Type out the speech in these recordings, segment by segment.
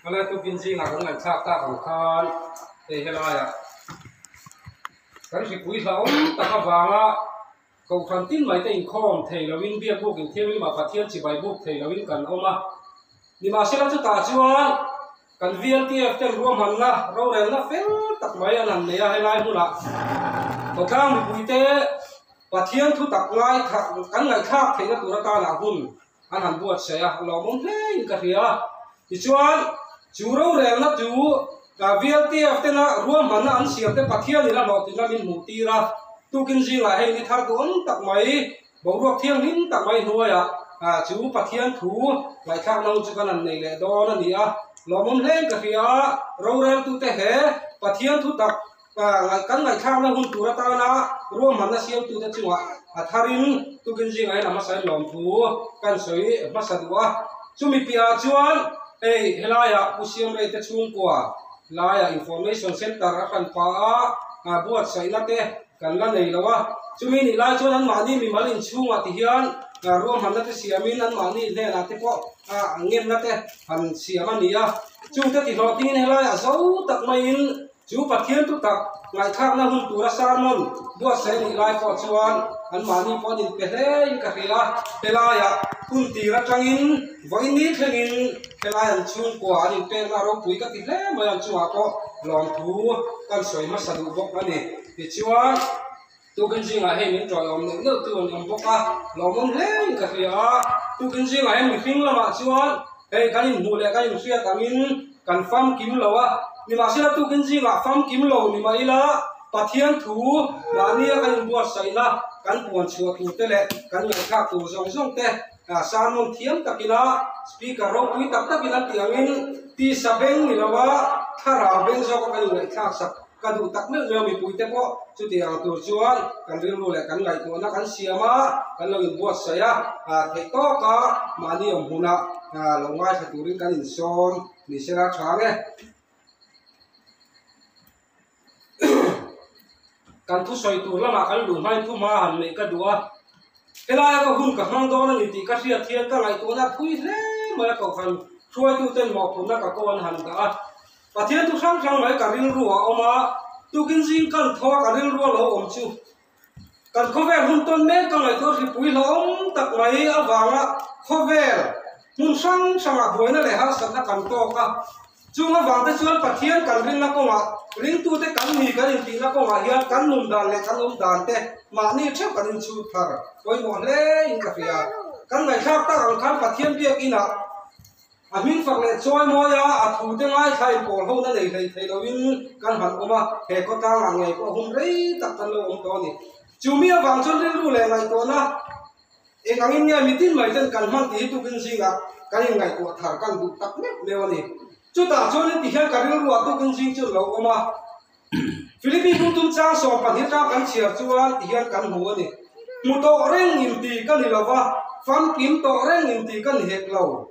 Helai tukin zingah kan ngaihthlak tak ang khan hei helaiah kan hripui hlauhawm tak avanga Kohhran tin mai te inkhawm thei loin biak buk inthianghlimah Pathian chibai buk thei loin kan awm a. Nimahsela chutah chuan kan VLTF ten ruahmanna rorelna fel tak mai an han nei a, helai hmunah khawtlang mipuite Pathian thu tak ngai kan ngaihthlak theihna tur atana hun an han buatsaih a, lawmawm hlein ka hria. Tichuan, chu rorelna chu VLTF tena ruahmanna an siam te Pathianin a hlawhtlinna min hmuh tir a, tukin zingah hei ni thar duhawm tak mai, boruak thianghlim tak mai hnuaiah chu Pathian thu ngaihthlakna hun chu kan han nei leh dawn a ni a, lawmawm hlein ka hria. Roreltute he Pathian thu tak Kan ngaihthlakna hun tur atana ruahmanna siamtute chungah a tharin tukin zingah hian a hmasain lawmthu kan sawi hmasa duh a. Chumi piahah chuan hei helaiah Pu Siamreite chhungkua laiah Information Centre a hran pah a, buatsaihna te kan la nei lo a. Chumi nih lai chuan anmahni mimal inchhungah ti hian ruahmanna te siamin anmahni hnenah te pawh ngenna te han siam a ni a. Chungte tihlawhtingin helaiah zo tak maiin Chu Pathian thu tak ngaihthlakna hun tura sermon buatsaih a nih lai pawh chuan anmahni pawh an inpe hlein ka hria a, helaiah hun tir atangin vawiin ni thlengin helai an chhungkua an inpekna ropui ka ti hle mai ang chungah pawh lawmthu kan sawi hmasa duh bawk a ni. Tichuan, tukin zingah hei min tawiawm neuh neuh tu an awm bawk a, lawmawm hlein ka hria a, tukin zingah hian mihring lamah chuan hei kan inhmuh leh kan inhriat angin kan famkim lo a, nimahsela tukin zingah famkim lo ni mah ila Pathian thu mahnia kan inbuatsaihna kan puan chhuah tur te leh kan ngaihthlak tur zawng zawng te sermon thiam takina speaker ropui tak takin an tih angin tisa beng ni lova thlarau beng zawka kan inngaihthlak sak Ka duh tak meuh meuh mipuite pawh chuti ang tur chuan kan rilru leh kan ngaihtuahna kan siam a, kan lo inbuatsaih a, theih tawka mahni awm hmunah lo ngaithla turin kan insawn ni sela tha ang e. Kan thusawi tur lamah kan luh hmain thu hma han neih ka duh a, helaia ka hun ka hmang dawn a ni tih ka hriat hian ka ngaihtuahna thui hle mai a kohhran hruaituten mawhphurhna ka ko an han dah a. Pathian chu hrang hrang mai ka rilru a awm a, tukin zing kan tho a ka rilru a lo awm chu kan khawvel hun tawn mek ka ngaihtuah hripui hlauhawm tak mai avanga khawvel hmun hrang hrangah buaina leh harsatna kan tawk a, chung avang te chuan Pathian kan rinna kawngah ringtute kan ni kan intihna kawngah hian kan nun dan leh kan awm dan te mahni theuh kan inchhut thar pawimawh hle in ka hria. Kan ngaihthlak tak ang khan Pathian biakinah A hming fak leh chawi mawi a, a thu te ngaithla in pawl ho na nei hlei thei lo in kan han awm a, he khawtlang ah ngei pawh hun rei tak kan lo awm tawh a ni. Chu mi avang chuan rilru leh ngaihtuahna eng angin nge mitin mai ten kan hman tih hi tukin zingah kan in ngaihtuah thar kan duh tak meuh meuh a ni. Chutah chuan in ti hian ka rilru ah tukin zing chu an lo awm a, Philippi bungtum chang 12 tang kan chhiar chuan ti hian kan hmu a ni. Hmu tawh reng in ti ka ni lo va, famkim tawh reng in ti ka ni hek lo.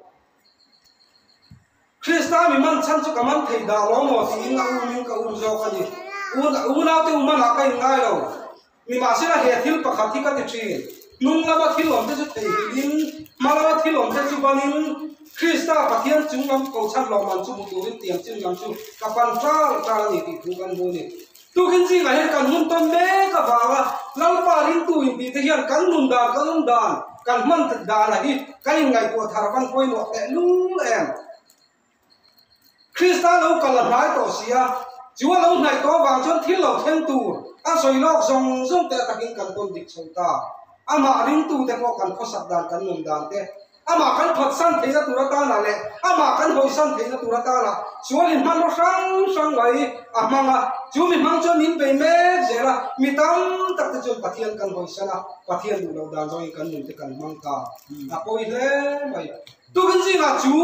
Krista mi man chhan chu ka man thei dah lo maw tiin a umin ka um zawk a ni. Unaute umanah ka inngai lo. Nimahsela he thil pakhat hi ka ti thin, hnung lama thil awmte chu theihnghilhin, hma lama thil awmte chu banin, Krista Pathian chung lam kohchhan lawmman chu hmu turin tiang chin lam chu ka pan ṭal ṭal a ni tih thu kan hmu a ni. Tukin zingah hian kan hun tawn mek avanga Lalpa ringtu intihte hian kan nun dan, kan awm dan, kan hman dan a hi kan inngaihtuah thar van pawimawh tehlul em? Krista lo kal a hnai tawh si a, chu a lo hnaih tawh avang chuan thil lo thleng tur a sawi lawk zawng zawng te atakin kan tawn dik chho ta. Amah ringtute pawh kan khawsak dan kan nun dan te, amah kan phatsan theihna tur atana leh amah kan hawisan theihna tur atana sualin hmanraw hrang hrang mai a hmang a, chu mi hmang chuan min bei mek zel a, mi tam tak te chuan Pathian kan hawisan a, Pathian duh loh dan zawngin kan nun te kan hmang ta a pawi hle mai. Tukin zingah chu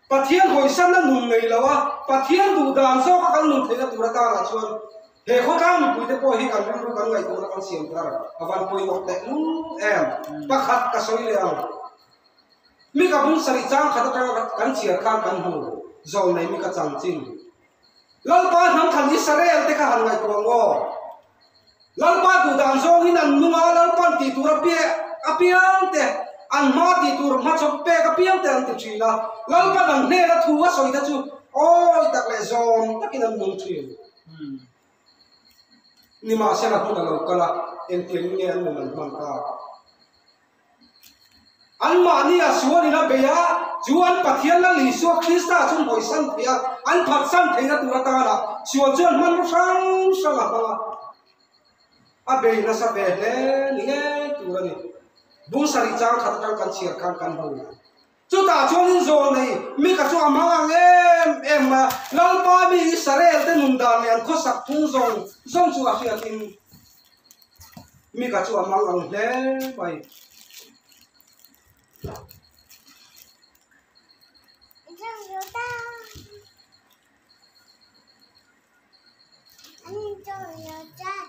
Pathian hawisanna nun nei lo a, Pathian duh dan zawka kan nun theihna tur atanah chuan he khawtlang mipuite pawh hi kan rilru kan ngaihtuahna kan siam thar a van pawimawh teh lul em. Pakhat ka sawi leh ang. Mi ka bung sarih chang khat atanga kan chhiar khan kan hmu zawl nei mi ka chang chin. Lalpa hnam thlan Israel te kha han ngaihtuah ang aw. Lalpa duh dan zawngin an nung a, Lalpa'n tih tur a piang te. an hma tih tur hmachhawp pek apiang te an ti thin a, Lalpan an hnena thu a sawi te chu awi tak leh zawm takin an nung thin. Nimahsela hun a lo kal a, engtiangin nge an nun an hman ta? Anmahni a sualin a bei a, chu an Pathian Lal Isua Krista chu an hawisan theih a, an phatsan theihna tur atana sual chuan hmanraw hrang hrang a hmang a, a bei nasa ve hle ni ngei tur a ni. Bung sarih chang khat atang kan chhiar khan kan hmu. Chutah chuan in zawl nei Mika chu a hmang ang em em mai a, Lalpa mi Israel te nun dan leh an khawsak phung zawng zawng chu a hriatin, Mika chu a mang ang hle mai.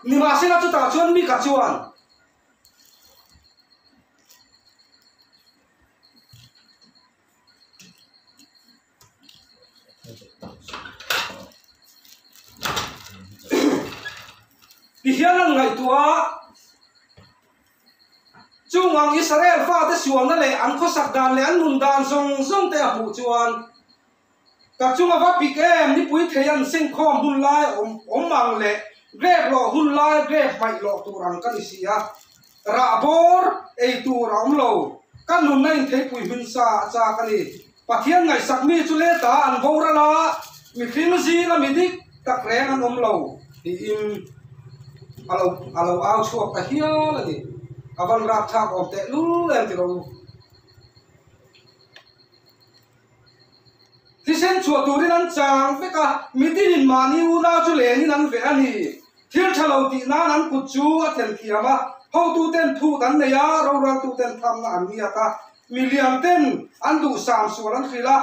Nimahsela chutah chuan Mika chuan Tihian an ngaihtuah a, chung ang Israel fate sualna leh an khawsak dan leh an nun dan zawng zawng te a hmuh chuan ka chunga va pik em nipui thei an sengkhawm hun lai awm ang leh grep lawh hun lai grep hmaih lawh tur ang ka ni si a. Rah bawr ei tur a awm lo. Ka nunna in theipui hmin sa a chak a ni. Pathian ngaihsak mi chu leta an boral a, mihring zinga mi dik tak reng an awm lo tiin a lo a lo au chhuak ta hial a ni. A van rapthlak awm teh lul em ti rawh u. Thisen chhuah turin an chang vek a, mitinin mahni unau chu lenin an veh a ni. Thil tha lo tih nan an kut chu a thlen thiam a, hotuten phut an nei a, roraltuten thamna an ngiat a, milian ten an duhsam sual an hrilh a,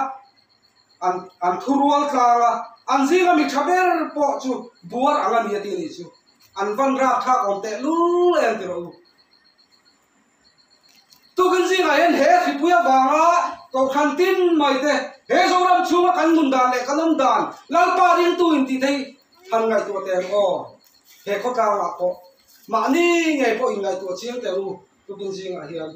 an an thurual tlang a, an zinga mi tha ber pawh chu buar ang a ni a tih a nih chu. An van rapthlak awm teh lul em ti rawh u. Tukin zingah hian he hripui avanga Kohhran tin mai te, he Zoram chhunga kan nun dan leh kan awm dan, Lalpa ringtu in tih theih han ngaihtuah teh ang aw. He khawtlangah pawh mahni ngei pawh inngaihtuah chiang teh u tukin zingah hian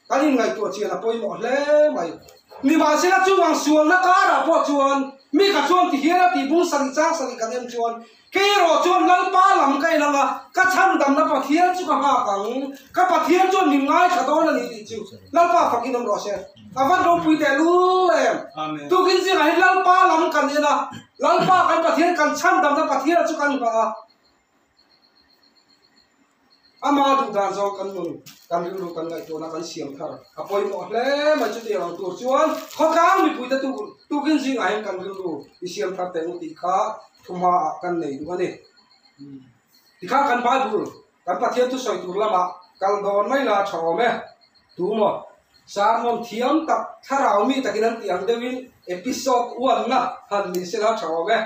kan inngaihtuah chian a pawimawh hle mai. Nimahsela chuvang sualna karah pawh chuan mi ka chuan ti hian a tih bung sarih chang sarih kan en chuan Kei erawh chuan Lalpa lam ka en ang a, ka chhandamna Pathian chu ka nghak ang. Ka Pathian chuan min ngaithla dawn a ni tih chu Lalpa fakin awm rawh se. A van ropui teh lul em! Tukin zingah hian Lalpa lam kan en a, Lalpa kan Pathian kan chhandamna Pathian chu kan nghah a. Ama duh dan zawng kan nun, kan rilru kan ngaihtuahna kan siam thar a pawimawh hle mai. Chutiang ang tur chuan khawtlang mipuite tukin zingah hian kan rilru i siam thar teh u tih kha thuhmaah kan nei duh a ni. Tikhan kan Bible, kan Pathian thusawi tur lamah kal dawn mai la tha awm e. Tu maw? Sermon thiam tak, thlarau mi takin an tih ang deuhin episode uanna han ni sela tha awm e.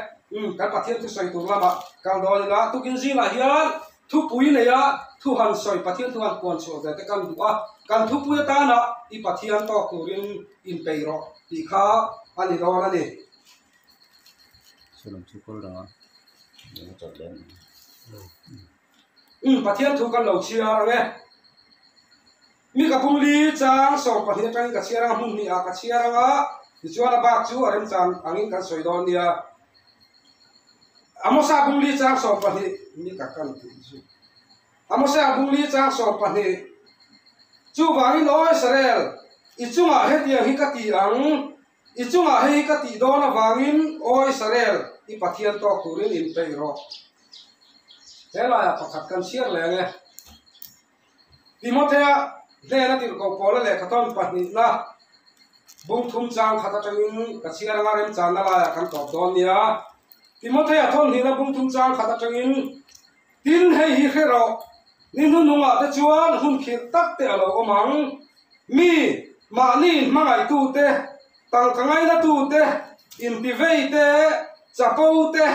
Kan Pathian thusawi tur lamah kal dawn ila tukin zingah hian Thupui neia thu han sawi Pathian thu han puan chhuah ve te kan duh a, kan thupui atana i Pathian tawk turin inpeih rawh tih kha a ni dawn a ni. Saw lam chu kawl dang a, lo chawt leh ang. Umm Pathian thu kan lo chhiar ang e. Mi ka pungli chang 12 atangin ka chhiar ang a, hmun hnih ah ka chhiar ang a, tichuan a bak chu a remchan angin kan sawi dawn nia. Amosa bungli chang 12 mi ka kan tih chu. Amosa bungli chang 12 Chuvangin aw Israel, i chungah hetiang hi ka ti ang, i chungah hei hi ka tih dawn avangin aw Israel, i Pathian tawk turin inpeih rawh. He laiah pakhat kan chhiar leh ang e. Timothea hnena tirhkoh Paula lehkha tawn pahnihna bung thum chang khat atangin ka chhiar anga remchanna laiah kan tawp dawn nia. Timothea thawn hnihna bung thum chang khat atangin, Tin, hei hi hre rawh, ni hnuhnungah te chuan hun khirh tak te a lo awm ang. Mi, mahni hmangaihtute, tangka ngainatute, intivei te, chapo te,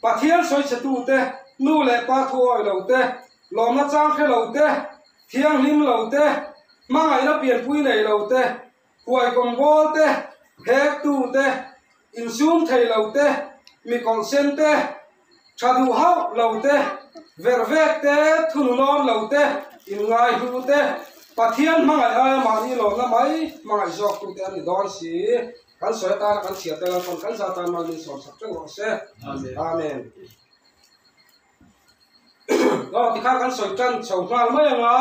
Pathian sawichhetute, nu leh pa thu awi lo te, lawmna chang hre lo te, thianghlim lo te, hmangaihna pianpui nei lo te, huaikawm bawl te, hektu te, insum thei lo te, mi kawlhsen te, tha duh hauh lo te, vervek te, thununawn lo te, inngaihlu te. Pathian hmangaih aia mahni lawmna mai hmangaih zawk tute an ni dawn si. Kan sawi atana kan chhiar te Lalpan kan za tan mal min sawmsak ṭeuh rawh se. Amen. Aw tikhan kan sawi ṭan chho nghal mai ang a,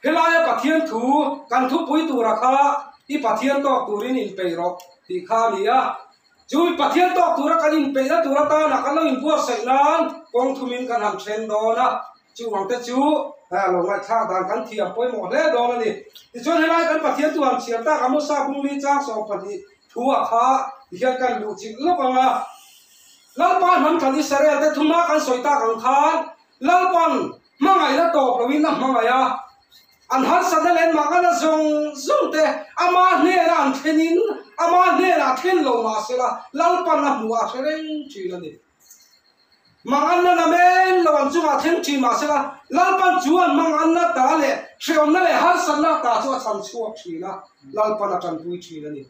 helaia Pathian thu kan thupui tura kha i Pathian tawk turin inpeih rawh tih kha a ni a. Chu Pathian tawk tura kan inpeihna tur atana kan lo inbuatsaih nan kawng thumin kan han then dawn a, chuvang te chu lo ngaihthlak dan kan thiam pawimawh hle dawn a ni. Tichuan helai kan Pathian tu han chhiar tak a Musa bungli chang 12 thu-ah kha tihian kan luh chilh lawk ang a. Lalpa hnam thlan Israel te thuma kan sawi tak ang khan Lalpan hmangaihna tawp loin a hmangaih a, An harsatna leh mahngana zawng zawng te ama hnena an thlenin ama hnenah thlen lo mah sela Lalpan a hmuh a hre reng thin a ni. Manganna namen lo an chungah thleng thin mah sela Lalpan chu an manganna ta leh hreawmna leh harsatna ta chu a chhan chhuak thin a, Lalpan a tanpui thin a ni.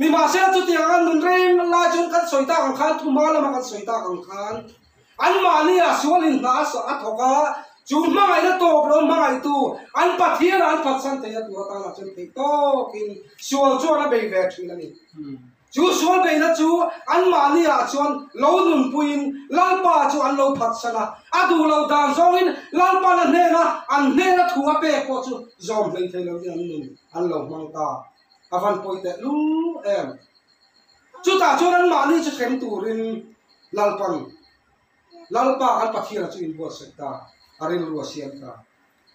Nimahsela chutiang an nun reng lai chuan kan sawi tak ang khan thu hma lama kan sawi tak ang khan anmahnia sualin hna a thawk a, chu hmangaihna tawp lo hmangaihtu an Pathianah an phatsan theihna tur atana chuan theih tawkin sual chuan a bei ve thin a ni. Chu sual beihna chu anmahniah chuan lo nunpuiin Lalpa chu an lo phatsan a, a duh loh dan zawngin Lalpan a hnena an hnena thu a pek pawh chu zawm hlei thei lovin an nun an lo hmang ta. A van pawi teh lul em? Chutah chuan anmahni chu thleng turin Lalpan, Lalpa kan Pathiana chu inbuatsaih ta, a rilru a siam ta.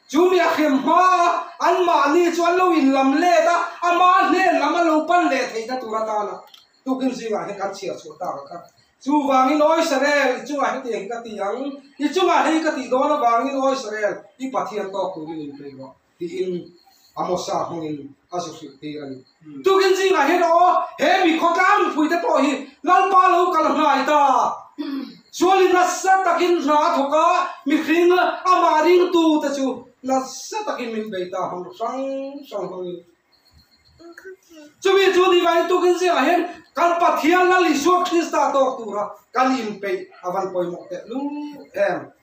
Chu mi a hrem hma a, anmahni chu an lo inlam let a, ama hnen lam a lo pan leh theihna tur atana tukin zingah hian kan chhiar chhuah tak a kha. Chuvangin Aw Israel, i chungah hetiang hi ka ti ang, i chungah hei ka tih dawn avangin Aw Israel, i Pathian tawk turin inpeih rawh. Tiin Amosa hmangin a zu hrilh tir a ni. Tukin zingah hian aw, he mi khawtlang mipuite pawh hi Lalpa lo kal hnai ta. Sualin nasa takin hna a thawk a, mihring amah ringtute chu nasa takin min bei ta hmang hrang hrang hmangin. Chumi chu ni vangin tukin zingah hian kan Pathian Lal Isua Krista tawk tura kan inpeih a van pawimawh tehlul em.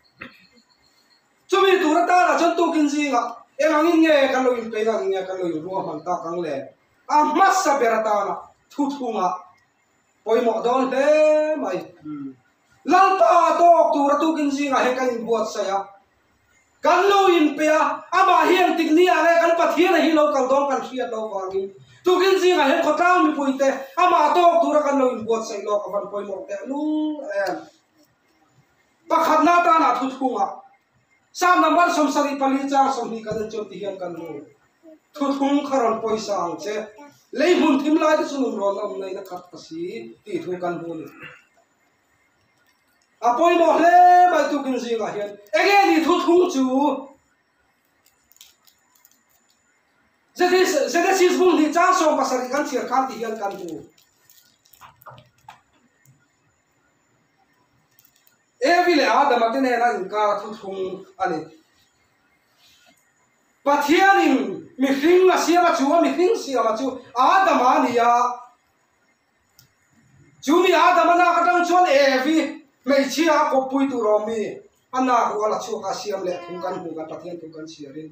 Chumi tur atana chuan tukin zingah eng angin nge kan lo inpeih ang nge kan lo inruahman tak ang le? A hmasa ber atana thuthungah pawimawh dawn hle mai. Lalpa tawk tura tukin zingah hian kan inbuatsaih a, kan lo inpeih a, amah hian tikni ah leh kan Pathiana hi lo kal dawn kan hriat loh vangin tukin zingah hian khawtlang mipuite amah tawk tura kan lo inbuatsaih lawk a van pawimawh tehlul em. Pakhatna atana thu thungah Psalm number 74 chang 20 kan en chuan ti hian kan hmu. Thu thung kha rawn pawisa ang che. Lei hmun thim lai te chu nun rawn awm nain a khat ta si tih thu kan hmu a ni. A pawimawh hle mai tukin zingah hian enge ni thu thung chu Genesis bung hnih chang 17 kan chhiar khan ti hian kan hmu. Evi leh Adama te nena inkar a thuthlung a ni. Pathianin mihring a siam a chu a mihring siam a chu Adama a ni a. Chu mi Adama nak atang chuan Evi hmeichhia a kawppui tur awm mi a nak rual a chhuak a siam leh thu kan hmu kan Pathian thu kan chhiarin.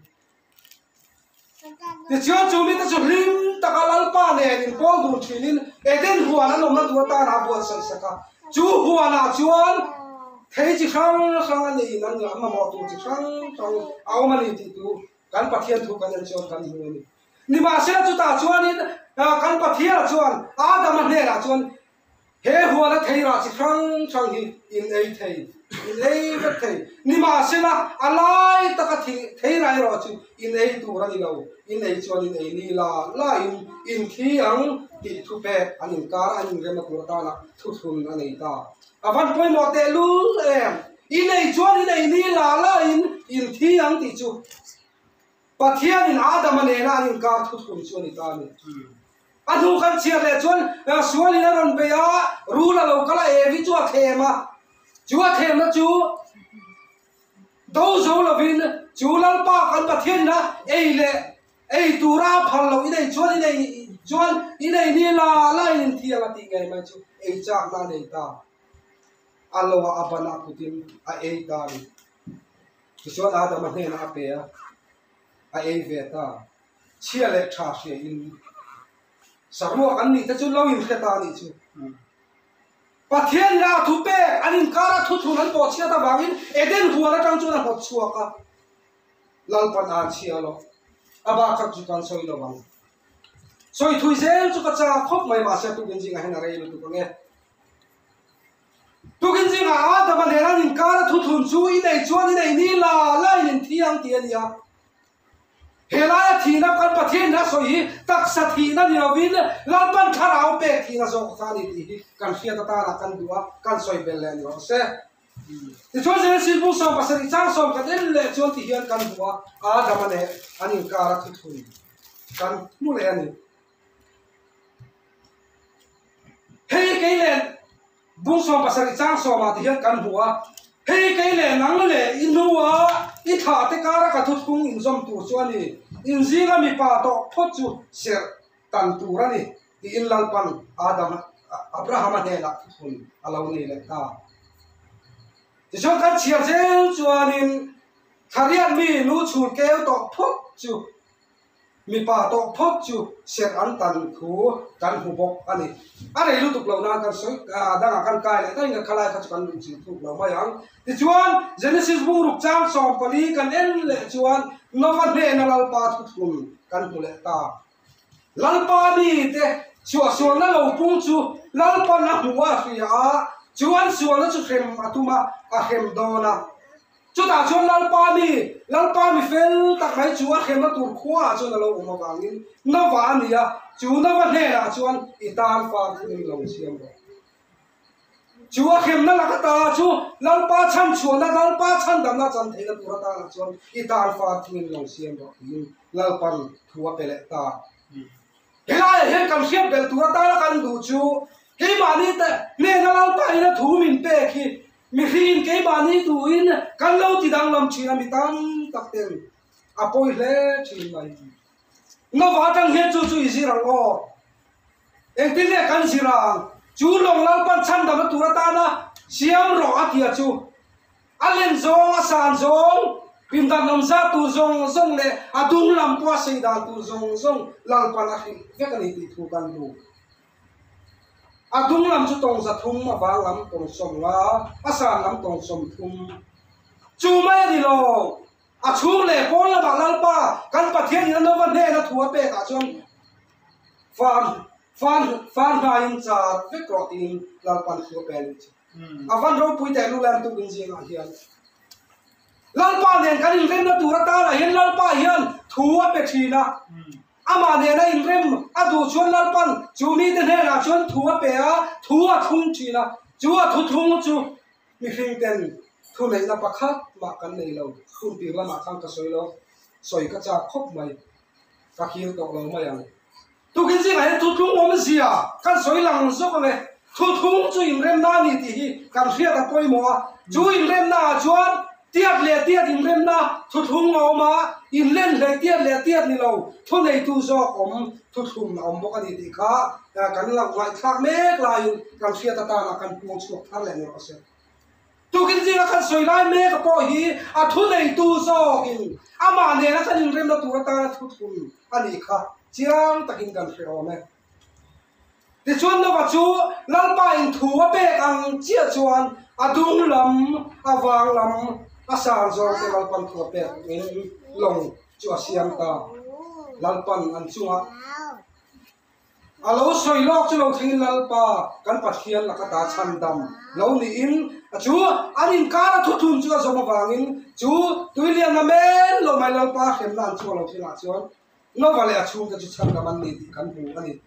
Tichuan chu mite chu hlim taka Lalpa nen inpawl dun thinin Eden huan an awmna tur atana a buatsaih sak a. Chu huanah chuan thei chi hrang hrang a neiin an mamawh tur chi hrang hrang a awm a ni tih tu kan Pathian thu kan en chuan kan hmu a ni. Nimahsela chutah chuanin kan Pathianah chuan Adama hnenah chuan He huana thei rah chi hrang hrang hi in ei thei, in ei vek thei. Nimahsela, a lai taka thei rah erawh chu in ei tur a ni lo, in ei chuan in ei ni la laiin in thi ang tih thu pek an inkar a, an inrem a tur atana thuthlun a nei ta. A van pawimawh tehlul em? In ei chuan in ei ni la laiin in thi ang tih chu Pathianin Adama nena an inkar thuthlun chu a ni ta a ni. A hnu kan chhiar leh chuan sualin a rawn bei a, rul a lo kal a, Evi chu a thlem a. Chu a thlemna chu do zo lovin chu Lalpa kan Pathianin a ei leh ei tura a phal loh in ei chuan in ei chuan in ei ni la la in inthiang a tih ngei mai chu ei chakna a nei ta. A lo a a ban a kutin a ei ta a ni. Tichuan Adama hnenah a pe a. A ei ve ta. Chhia leh tha hria in saruak an nih te chu lo inhre ta a nih chu. Pathian in a thu pek an inkar a thuthlun an pawh chhiat avangin Eden huan atang chuan a hnawt chhuak a. Lalpan a chhia lo. A bak khat chu kan sawi lo ang. Sawi thui zel chu ka chak khawp mai mahse tukin zingah hian a rei lutuk ang e. Tukin zingah Adama nen an inkar a thuthlun chu i nei chuan i nei ni la la in inthiang tih a ni a. He laia thihna kan Pathian in a sawi hi taksa thihna ni lovin Lalpan thlarau pek thihna zawk kha a ni tih hi kan hriat atana kan duh a, kan sawi bel leh ni rawh se. Tichuan Genesis bung 17 chang sawm kan en leh chuan ti hian kan hmu a, Adama leh an inkar a thuthlun kan hmu leh a ni. Hei kei leh Bung 17 chang sawmah ti hian kan hmu a, Hei kei leh nang leh i hnua i thlah te kara ka thuthlung inzawm tur chu a ni, inzinga mipa tawh phawt chu serh tan tur a ni, tiin Lalpan Adam Abrahama hnenah thuthlun a lo nei leh ta. Tichuan kan chhiar zel chuanin Thariat mi lu chhul keu tawh phawt chu Mipa tawh phawt chu serh an tan thu kan hmu bawk a ni. A rei lutuk lo nan kan sawi dangah kan kai leh daih a, khalai kha chu kan luh chil thuk lo mai ang. Tichuan, Genesis bungruk chang 14 kan en leh chuan Nova hnena Lalpa thuthlun kan hmu leh ta. Lalpa mite suahsualna lo pung chu Lalpan a hmu a hria a, chu an sualna chu hrem a tum a, a hrem dawn a. Chutah chuan Lalpa mi, Lalpa mi fel tak mai chu a hremna tur khuaah chuan a lo awm avangin Nova a ni a, chu Nova hnenah chuan i tan far thil lo siam rawh. Chu a hremna lak ata chu Lalpa chhan chhuahna, Lalpa chhandamna chan theihna tur atanah chuan i tan far thil lo siam rawh tiin Lalpan thu a pe leh ta. Helaiah hian kan hriat belh tur atana kan duh chu keimahni te hnena Lalpa in a thu min pek hi Mihringin keimahni duhin kan lo ti danglam thin a mi tam tak ten a pawi hle thin mai. Nova atang hian chu chu i zir ang aw. Engtin nge kan zir ang? Chu lawng Lalpan chhandamna tur atana siam rawh a tia chu a len zawng, a san zawng, pindan lam zat tur zawng zawng leh a dung lam pawh a sei dan tur zawng zawng Lalpan a hrilh vek a ni tih thu kan hmu. A dung lam chu tawng 300, a vang lam tawng 50, a san lam tawng 30. Chu mai a ni lo, a chhung leh pawn lamah Lalpa kan Pathian in a nova hnena thu a pekah chuan fan fan fan hnaiin char vek rawh tiin Lalpan thu a pe a nih chu. A van ropui teh lulem tukin zingah hian Lalpa nen kan inremna tur atanah hian Lalpa hian thu a pe thin a. Amah nena inrem a duh chuan Lalpan chu mite hnenah chuan thu a pe a, thu a thlung thin a. Chu a thu thlung chu mihring ten thu neihna pakhat mah kan nei lo. Hun tir lamah khan ka sawi lo, sawi ka chak khawp mai, ka khir tawh lo mai ang. Tukin zingah hian thu thlung awmzia kan sawi lang zawk ang e. Thu thlung chu inremna a ni tih hi kan hriat a pawimawh a, chu inremnaah chuan tiat leh tiat inremna thuthlung a awm a, inlen hlei tiat leh tiat ni lo thuneitu zawk awm thuthlum a awm bawk a ni tih kha kan lo ngaihthlak mek laiin kan hriat atana kan puang chhuak thar leh ni rawh se. Tukin zinga kan sawi lai mek a pawh hi a thuneitu zawkin amah nena kan inremna tur atana thuthlum a nih kha chiang takin kan hre awm e. Tichuan Nova chu Lalpa in thu a pek ang chiah chuan a dung lam, a vang lam, a san zawng te Lalpan thu a pek in lawng chu a siam ta. Lalpan an chungah a lo sawi lawk chu lo thlengin Lalpa kan Pathian laka ta chhandam lo niin chu an inkar a thuthlun chu a zawm avangin chu tuilian a men lo mai Lalpa hremna an chhuah lo thlengah chuan Nova leh a chhungte chu chhandam an ni tih kan hmu a ni.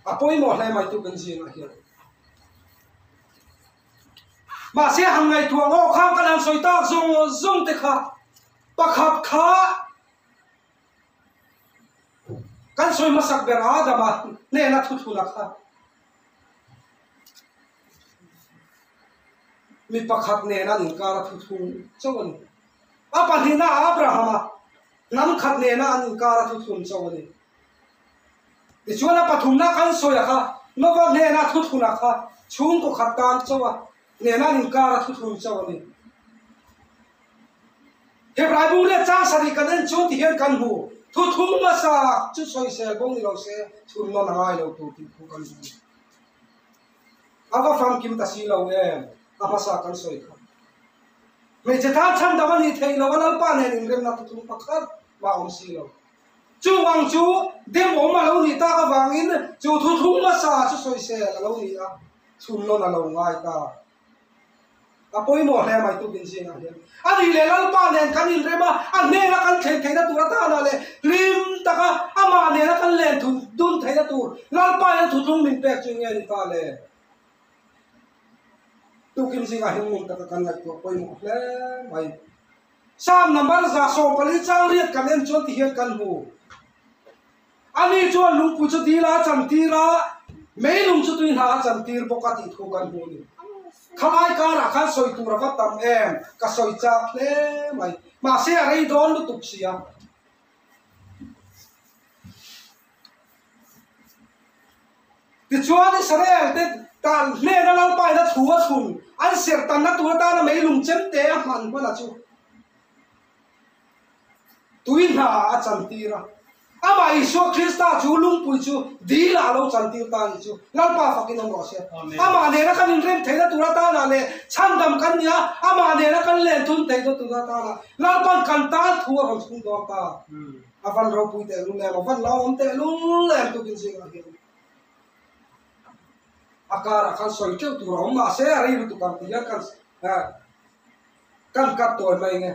A pawimawh hle mai tu kan zingah hian. Mahse han ngaihtuah ngaw khang kan han sawi tak zawng zawng te kha pakhat kha kan sawi hmasak ber Adama hnena thuthluna kha mi pakhat nena an inkar a thuthlung chauh a ni. A pahnihna Abrahama hnam khat nena an inkar a thuthlun chauh a ni. Tichuan a pathumna kan sawi a kha, Nova hnena thuthlun a kha chhungkaw khat tan chauh a nena an inkar a thuthlun chauh a ni. Hebrai bu leh chang sarih kan en chuan ti hian kan hmu. Thuthung hmasa chu sawisel bo ni lo se chhun nawn a ngai lo tur tih thu kan hmu. A va famkim ta si lo em? A hmasa kan sawi kha. Hmeichhe tan chhandam a nih theih lo a Lalpa nen inremna thuthung pakhat mah a awm si lo. Chuvang chu demawm a lo nih tak avangin chu thuthung hmasa chu sawisel a lo ni a, chhun nawn a lo ngai ta. A pawimawh hle mai tukin zingah hian. A nih leh Lalpa nen kan inrem a, a hnena kan thlen theihna tur atana leh hlim taka amah nena kan len dun theihna tur Lalpa in a thutlung min pek chu nge ni ta le? Tukin zingah hian ngun taka kan ngaihtuah pawimawh hle mai. Psalm number 140 chang riat kan en chuan ti hian kan hmu. Ani chuan lungpui chu dil a chantir a, meilung chu tui hna a chantir bawk a tih thu kan hmu a ni. Khalai karah khan sawi tur a va tam em, ka sawi chak hle mai. Mahse a rei dawn lutuk sia. Tichuan Israel te tan hnena Lalpaina thu a chhun, an serh tanna tur atana meilung chemte a hman hman a chu. Tui hna a chantir a. Amah Isua Krista chu lungpui chu dil ah a lo chantir ta a nih chu. Lalpa fakin awm rawh se. Amah nena kan inrem theihna tur atana leh chhandam kan nia, amah nena kan len thun theihna tur atana Lalpan kan tan thu a rawn chhung dawn ta. A van ropui tehlul em, a van lo awm tehlul em tukin zingah hian. A karah khan sawi teuh tur a awm mahse a rei lutuk ang tih hian kan Kan kat tawi mai nge.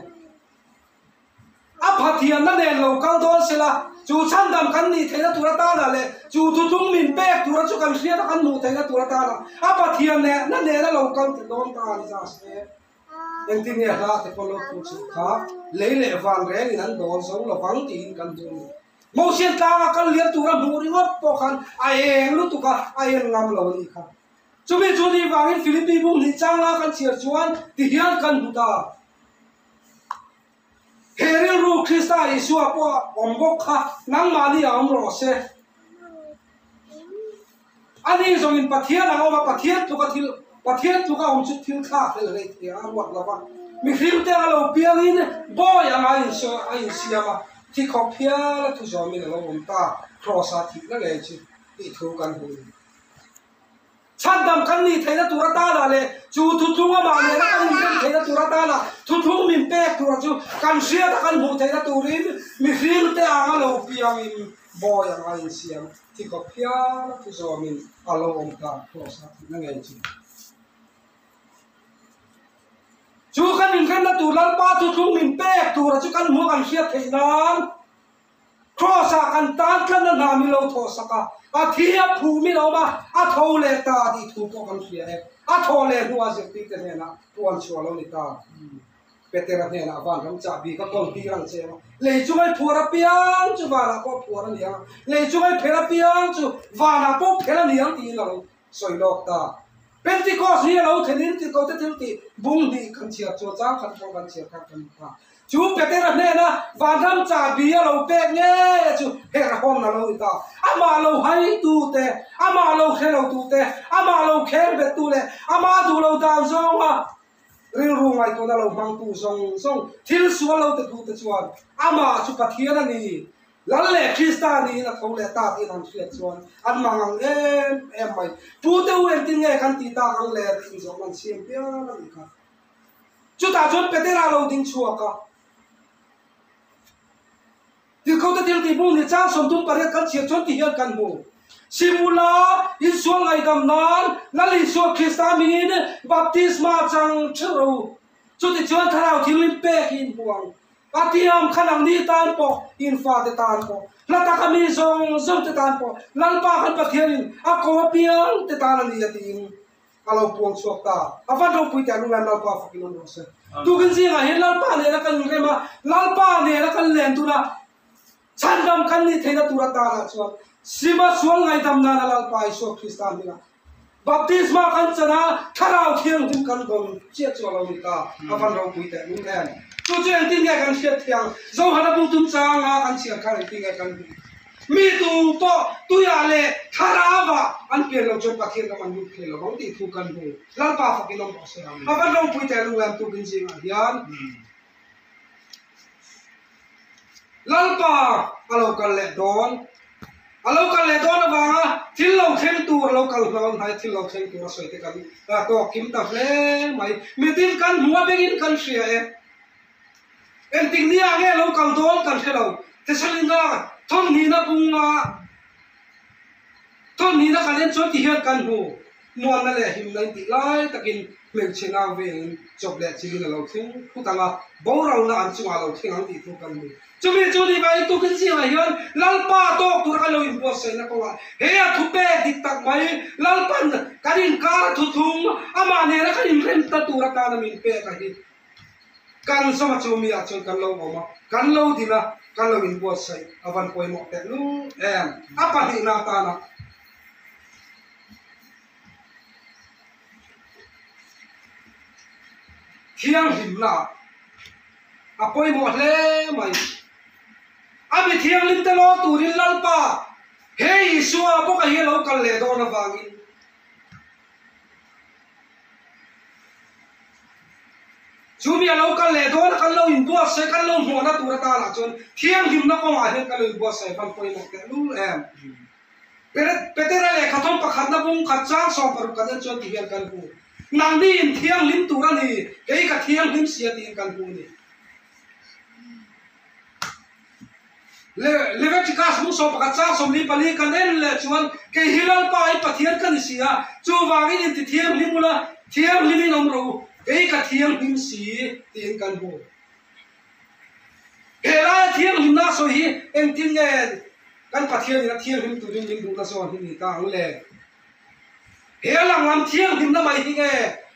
A Pathianna nen lo kal dawn sela, chu chhandam kan nih theihna tur atana leh chu thutlung min pek tura chu kan hriat a kan hmuh theihna tur atana a Pathianna nena lo kal ti dawn ta a ni za se. Engtin nge hla te pawh lo thu chhuk kha lei leh van rengin an dawn zo lovang tiin kan hmu a ni. Mosian tlanga kal liam tura hmuh ringawt pawh khan a eng lutuk a, a en ngam lo a nih kha. Chumi chu ni vangin Philippi bung hnih changa kan chhiar chuan ti hian kan hmu ta. He rilru Krista Isua pawh a awm bawk kha nangmahni a awm rawh se. Ani zawngin Pathian ang awm a, Pathian tluka thil Pathian tluka awm chu thil thlak hlel hlei thei a ruat lo va. Mihring te a lo piangin bawi anga a insiam a, thi khawp hial a thu zawmin a lo awm ta, Kraws-a thihna ngei chu tih thu kan hmu. Chhandam kan nih theihna tur atana leh chu thuthlung amah nena kan inrem theihna tur atana thuthlung min pek tura chu kan hriat a kan hmuh theihna turin mihring te anga lo piangin bawi anga insiam thi khawp hial a thu zawmin a lo awm ta Kraws a thihna ngei chu. Chu kan inremna tur Lalpa thuthlung min pek tura chu kan hmuh a kan hriat theih nan Kraws-ah kan tan tlatna hna min lo thawh sak a, a thi a phuh min awm a, a tho leh ta tih thu pawh kan hria e. A thawh leh hnuah zirtirte hnenah puan chhuah lo ni ta. Petera hnenah vanram chahbi ka kawl tir ang che a, lei chungai phuar apiang chu vanah pawh phuar a ni ang, lei chungai phel apiang chu vanah pawh phel a ni ang tiin a lo sawi lawk ta. Pentecost hi a lo thlen in ti ko te thil tih bung hnih kan chhiar chu chang khat pawh kan chhiar kha kan ta. Chu Petera hnena vanram chahbi a lo pek ngei a chu herhawm a lo ni ta. Amah lo hai tu te, amah lo hre lo tu te, amah lo kheng bet tu leh amah duh lo dan zawnga rilru ngaihtuahna lo hmang tu zawng zawng thil sual lo te tu te chuan amah chu Pathian a ni. Lal leh Krista niin a tho leh ta tiin an hriat chuan an mang ang em em mai. Pu te u engtin nge kan tih tak ang le tiin zawhna an siam pial a nih kha. Chutah chuan Petera lo ding chhuak a. Tirhkohte thil tih bung ni chang 38 kan chhiar chuan ti hian kan hmu. Simula insual ngaihdam nan Lal Isua Krista mingin baptisma chang theuh rawh u. Chutichuan Thlarau Thianghlim pek hi in hmu ang. A tiam kha nangni tan pawh, in fate tan pawh, hla taka mi zawng zawng te tan pawh, Lalpa kan Pathianin a ko apiang te tan a ni a tiin a lo puang chhuak ta. A van ropui teh lung lam Lalpa fakin awm rawh se. Tukin zingah hian Lalpa nena kan inrem a, Lalpa nena kan len tuna chhandam kan nih theihna tur atanah chuan Sima sual ngaihdam nana Lalpa Isua Krista hmingah Baptisma kan chan a, Thlarau Thianghlim kan dawn chiah chu a lo ni ta, a van ropui teh lung em. Chu chu engtin nge kan hriat thiang? Zohana bu tum changa kan chhiar khan engtin nge kan hmuh? Mi tu pawh tuiah leh Thlarauah an pian lo chuan Pathian ram an lut thei lo vang tih thu kan hmu. Lalpa fakin awm rawh se. A van ropui teh lung em tukin zingah hian. Lalpa a lo kal leh dawn. A lo kal leh dawn avanga thil lo thleng tur a lo kal hlawn hnai thil lo thleng tur a sawi te kan tawk kim ta hle mai. Mitin kan hmu a bengin kan hria e. Engtik ni ah nge lo kal dawn kan hre lo. Thessalina thawmhnihna bunga thawmhnihna kan en chuan ti hian kan hmu. Muanna leh himna in tih lai takin hmeichhe nau vengin chawp leh chilin a lo thleng phut ang a, boralna an chungah a lo thleng ang tih thu kan hmu. Chumi chu ni vangin tukin zingah hian Lalpa tawk tura kan lo inbuatsaihna kawngah he a thu pek dik tak mai Lalpan kan inkar a thuthlung amah nena kan inremta tur atana min pek a hi kan zawma chu mi ah chuan kan lo awm a, kan lo din a, kan lo inbuatsaih a van pawimawh tehlul em a pahnihna atana. Thianghlimna a pawimawh hle mai. A mi thianghlim te law turin Lalpa he Isua bawka hi a lo kal leh dawn avangin chu mi a lo kal leh dawn a kan lo inbuatsaih kan lo hmuahna tur atanah chuan thianghlimna kawngah hian kan lo inbuatsaih van pawimawh tehlul em. Petera lehkha thawm pakhatna bung khat chang 60 kan en chuan ti hian kan hmu. Nangni in thianghlim tur a ni, kei ka thianghlim sia tiin kan hmu a ni. Leviticus bung 11 chang 44 kan en leh chuan kei hi Lalpa i Pathian ka ni si a, chuvangin inti thianghlim ula, thianghlimin awm rawh u, kei ka thianghlim si tiin kan hmu. He laia thianghlimna a sawi hi engtin nge kan Pathianin a thianghlim turin min duhna zawn hi ni ta ang le? He lang lam thianghlimna mai hi nge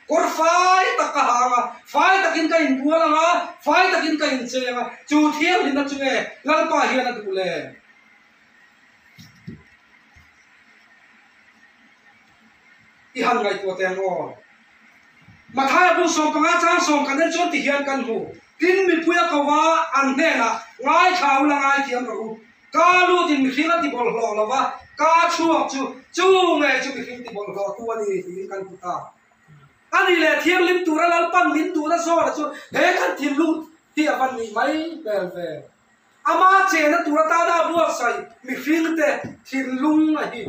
kawr fai tak ka ha ang a, fai takin ka inbual ang a, fai takin ka inchei ang a, chu thianghlimna chu nge Lalpa hian a duh le? I han ngaihtuah teh ang aw. Mathaia bung 15 chang 10 kan en chuan ti hian kan hmu. Tin, mipui a ko va, an hnenah, Ngaithla u la ngaithiam rawh u. Ka lutin mihring a ti bawlhhlawh lo va, ka chhuak chu, chu nge chu mihring ti bawlhhlawhtu a ni tiin kan hmu ta. A ni leh thianghlim tura Lalpan min duhna zawna chu he kan thinlung hi a van nih mai hmel ve. Ama chena tur atana a buatsaih mihringte thinlung a hi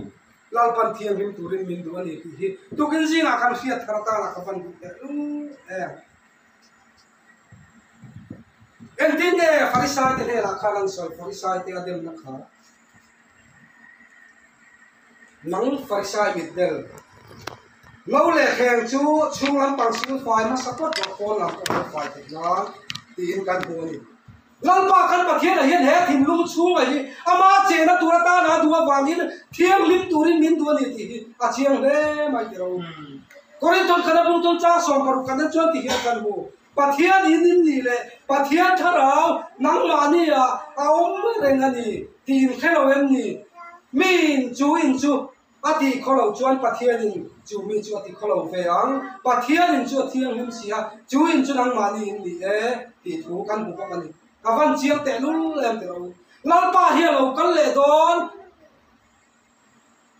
Lalpan thianghlim turin min duh a ni tih hi tukin zingah kan hriat thar atana ka van duh teh lul em. Engtin nge Farisai te hnenah khan an sawi Farisai te a demna kha nang Farisai mitdel no leh thleng chu chhung lampang sil fai hmasa phawt rawh pawn lam pawh lo fai theih nan tiin kan hmu a ni. Lalpa kan Pathianah hian he thinlung chhunga hi ama chena tur atana a duh avangin thianghlim turin min duh a ni tih hi a chiang hle mai tih ro. Korinthon khana bungtun chang 60 kan en chuan ti hian kan hmu, Pathian in in nih leh Pathian thlarau nangmahni ah a awm reng a ni tih in hre lo em ni? Mi in chu in chu A tih khaw lo chuan Pathianin chu mi chu a ti khaw lo ve ang. Pathianin chu a thianghlim si a, chu in chu nangmahni in ni e tih thu kan hmu bawk a ni. A van chiang tehlul em tih ro. Lalpa hi a lo kal leh dawn.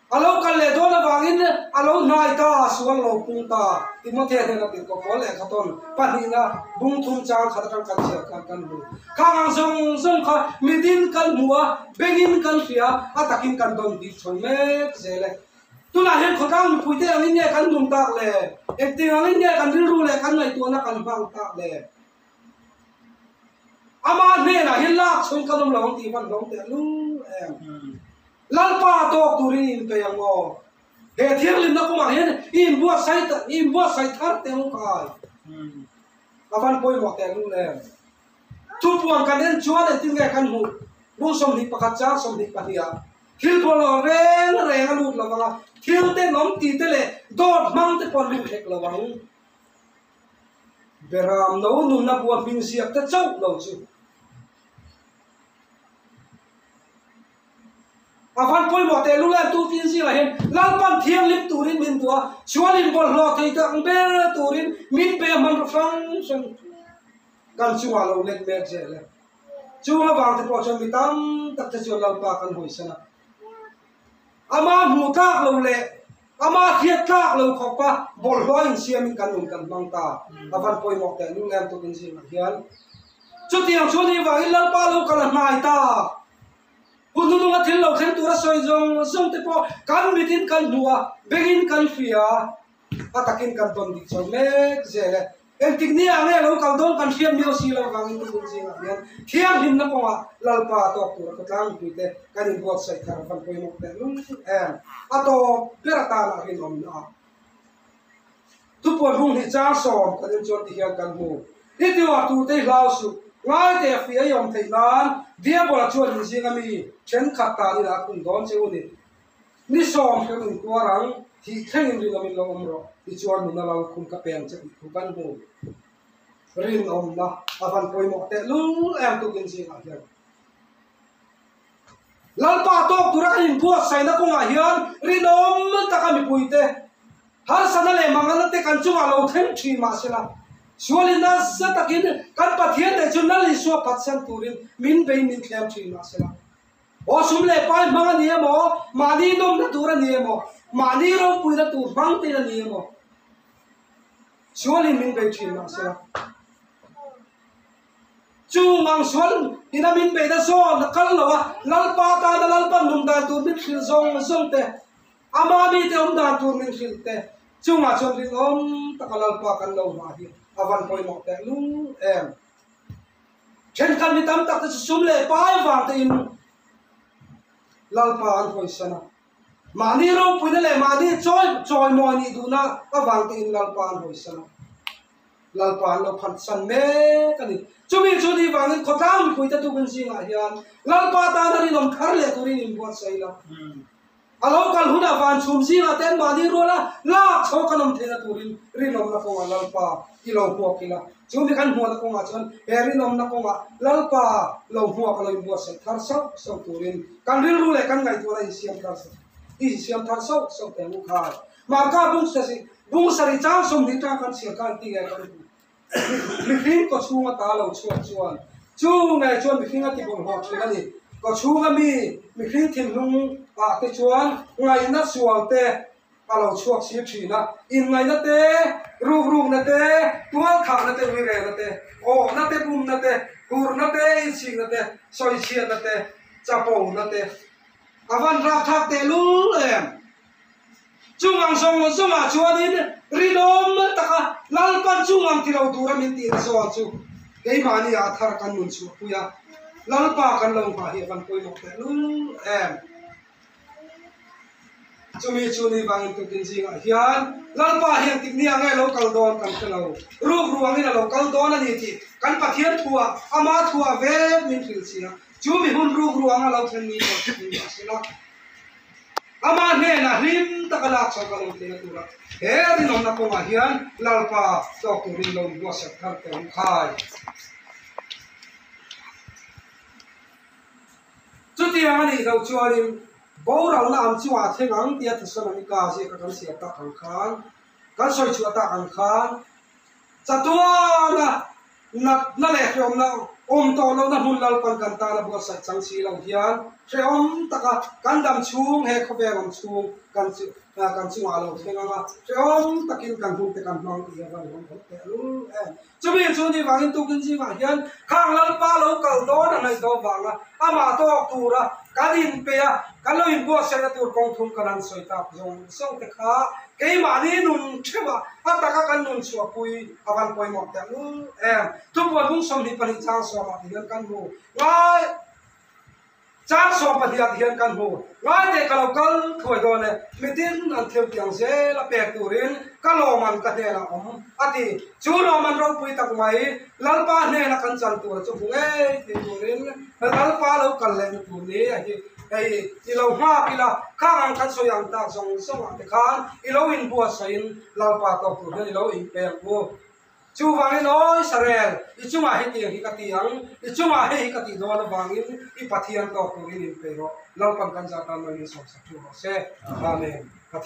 A lo kal leh dawn avangin a lo hnai ta, a sual lo pung ta. Timothea hnena tirhkoh pawl lehkha tawn pahnihna bung thum chang khat atang kan chhiar khan kan hmu. Khang ang zawng zawng kha mitin kan hmu a, bengin kan hria, a takin kan dawn bik chho mek zel e. Tunah hian khawtlang mipuite angin nge kan nun tak le? Engtin angin nge kan rilru leh kan ngaihtuahna kan hmang tak le? Ama hnenah hian lak chhung kan awm lo ang tih van hlawm teh lul em. Lalpa tawk turin inpeih ang aw. He thianghlimna kawngah hian i inbuatsaih i inbuatsaih thar teh ang kai. A van pawimawh teh lul em. Thupuan kan en chuan engtin nge kan hmuh? Bung 21 chang 22 ah thil pawlawh reng reng a lut lo ang a, thil tenawm ti te leh dawt hmang te pawh an lut hlek lo ang. Beram no nunna bua hming ziak te chauh lo chu. A van pawimawh teh lul em tu tin zingah hian Lalpan thianghlim turin min duh a, chuanin bawlhhlawh thei tak ber turin min pe a hmanraw hrang hrang kan chungah lo let mek zel e. Chung avang te pawh chuan mi tam tak te chuan Lalpa kan hawisan a, ama hmuh tlak lo leh ama hriat tlak lo khawpa bawlhhlawh a insiamin kan nun kan hmang ta. A van pawimawh teh lul em tu tin zingah hian. Chutiang chu ni vangin Lalpa lo kal a hnai ta. Hun hnununga thil lo thleng tura sawi zawng zawng te pawh kan mitin kan hmu a, bengin kan hria a, a takin kan tawn dik chho mek zel e. Engtik ni ah nge lo kal dawn kan hriat miau si lo vangin tukum zingah hian thianghlimna kawngah Lalpa tawk tura khawtlang mipuite kan inbuatsaih thar van pawimawh teh lung em. A tawp ber atana rinawmna ah Thupuan hung hi chang sawm kan en chuan tihian kan hmu. I tiuar turte i hlau suh. Ngai teh a fia i awm theih nan Diabola chuan in zinga mi thenkhat tan ina a khum dawn che u ni. Ni sawm hrem in tuar ang, thih thleng in rinawm in lo awm rawh tichuan nuna lo khum ka peng che tih thu kan hmu. Rinawmna a van pawimawh tehlul em tukin zingah hian. Lalpa tawk tura kan inbuatsaihna kawngah hian rinawm taka mipuite harsatna leh manganna te kan chungah lo thleng thin mahsela, sualin nasa takin kan Pathian leh chu Lal Isua phatsan turin min bei min thlem thin mahsela, aw sum leh pai hmang a ni emaw, mahni nawmna tur a ni emaw, mahni ropuina tur hmang tein a ni emaw, sualin min bei thin mahsela. Chu mang sual ina min beihna zawn a kal lo a, Lalpa tana Lalpa nung dan tur min hrilh zawng zawng te, ama mite awm dan tur min hrilh te, chungah chuan rinawm taka Lalpa kan lo hma hi a van pawimawh teh lung em. Thenkhat mi tam tak te chu sum leh pai vang tein Lalpa an hawisan a, mahni ropuina leh mahni chawi chawimawi nih duhna avang tein Lalpa an hawisan a. Lalpa an lo phatsan mek a ni. Chumi chu ni vangin khawtlang mipuite tukin zingah hian Lalpa tana rinawm thar leh turin inbuatsaih la. A lo kal hunah van chhum zingah te anmahni ruala lak chho kan awm theihna turin rinawmna kawngah Lalpa i lo hmuak ila. Chumi kan hmuahna kawngah chuan he rinawmna kawngah Lalpa lo hmuak a lo inbuatsaih thar sauh sauh turin kan rilru leh kan ngaihtuahna insiam thar insiam thar sauh sauh teh ang u khai. Marka bung sasi bung sarih chang 20 tang kan chhiar khan ti nge kan hmu. Mihring kaw chhunga ta lo chhuak chuan chu nge chuan mihring a ti bawlhhlawh thin a ni. Kaw chhunga mi mihring thinlung ah te chuan ngaihna sual te a lo chhuak sir thin a. Inngaihna te, rukrukna te, tualthahna te, uirelna te, awhna te, bumna te, hurna te, inchhikna te, sawichhiatna te, chapona te a van rapthlak tehlul em. Chung ang zawng zawngah chuanin rinawm taka Lalpan chung ang ti lo tura min tihna zawn chu keimahni ah thar kan nun chhuahpui a, Lalpa kan lo nghah hi a van pawimawh tehlul em. Chumi chu ni vangin tukin zingah hian Lalpa hian tikni ah nge lo kal dawn kan hre lo, ruk ruangin a lo kal dawn a ni tih kan Pathian thuah ama thuah vek min hrilh si a, chumi hun ruk ruanga lo thlen ni pawh chu ni mahsela, Amah hnenah hlim taka lak chho ka lo theihna tura he rinawmna kawngah hian Lalpa tawk turin lo inbuatsaih thar teh ang khai. Chutiang a nih loh chuanin boralna ang chungah a thleng ang tia Thessalonika ziaka kan siam tak ang khan, kan sawi chhuah tak ang khan, Chatuana natna leh hrehawmna awm tawh lohna hmun Lalpan kan tana buatsaih chang si lo hian hrehawm taka kan dam chhung he khawvel awm chhung kan kan chungah a lo thleng ang a, hrehawm takin kan hun te kan hmang tih hi a van hawng hawng teh lul em. Chumi chu ni vangin tukin zingah hian khang Lalpa lo kal dawn a ngaih dawn vanga amah tawk tura kan inpeih a, kan lo inbuatsaihna tur kawng thum kan han sawi tak zawng zawng te kha Keimahni nun theuhah a taka kan nun chhuahpui a van pawimawh teh lul em. Thupuan bung 22 chang sawmah ti hian kan hmu ngai chang 12 ah ti hian kan hmu ngai teh ka lo kal thuai dawn e, mitin an thil tiang zel a pek turin ka lawman ka hnenah awm a ti. Chu lawman ropui tak mai Lalpa hnena kan chan tura chu hmu ngei thei turin Lalpa lo kal leh na tur ni a hi. Hei i lo nghak ila, khang ang kan sawi ang tak zawng zawng ah te khan i lo inbuatsaih in Lalpa tawk tur hian i lo inpek u. Chuvangin awi Sarel, i chungah hetiang hi ka ti ang, i chungah hei hi ka tih dawn avangin i Pathian tawk turin inpeih rawh. Lalpan kan zah tan mai min sawmsak thu rawh se. Amen.